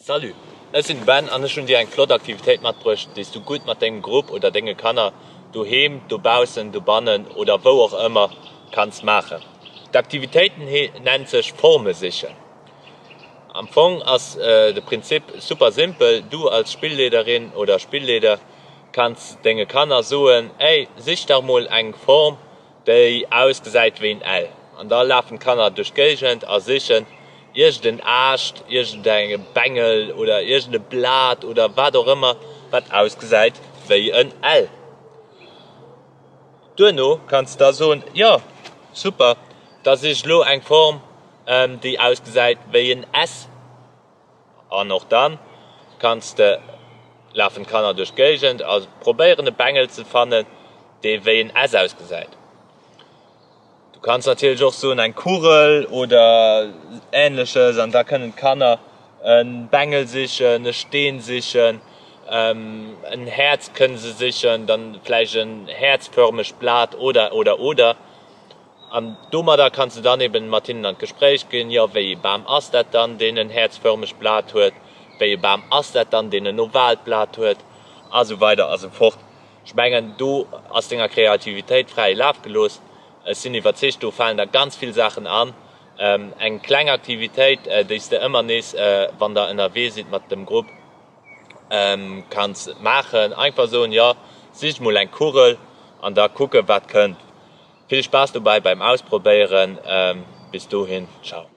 Salut, ech sinn de Ben an ech hunn dir eng flott Aktivitéit matbruecht, déi s du gutt mat dengem Grupp oder denge Kanner doheem, dobaussen, dobannen oder wou och ëmmer kanns maachen. D'Aktivitéit nennt sech Forme sichen. Am Fong ass de Prinzip super simpel, Du als Spillleederin oder Spillleeder kanns denge Kanner soen, Ey, sich dach mol eng Form, déi ausgesäit wéi en L. An da lafen d'Kanner duerch d'Géigend a sichen iergend en Aascht, iergend e Bengel oder iergend e Blat oder wat och ëmmer, wat ausgesäit wéi en L. Duerno kanns de da soen, Jo, super, da sich elo eng Form, déi ausgesäit wéi en S. An och dann kanns de, lafen d'Kanner duerch d'Géigend a probéieren e Bengel ze fannen, dee wéi en S ausgesäit. Du kanns natierlech och soen eng Kugel oder Ähnleches an da kënnen d'Kanner e Bengel sichen, e Steen sichen, en Häerz kënne se sichen, dann vläicht en häerzförmegt Blat oder oder oder. An domadder kanns de dann eben mat hinnen an d'Gespréich ginn, jo, wéi ee Bam ass dat dann, deen en häerzförmegt Blat huet, wéi ee Bam ass dat dann, deen en ovaalt Blat huet, a sou weider a sou fort. Ech mengen, do ass denger Kreativitéit fräie Laf gelooss. Ech sinn iwwerzeegt, do falen der ganz vill Saachen an. Eng kleng Aktivitéit, déi s de ëmmer nees, wann der ënnerwee sidd mat dem Grupp, kanns maachen, einfach soen, jo, sicht mol eng Kugel an da kucken, wat kënnt. Vill Spaass dobäi beim Ausprobéieren. Bis dohin, ciao.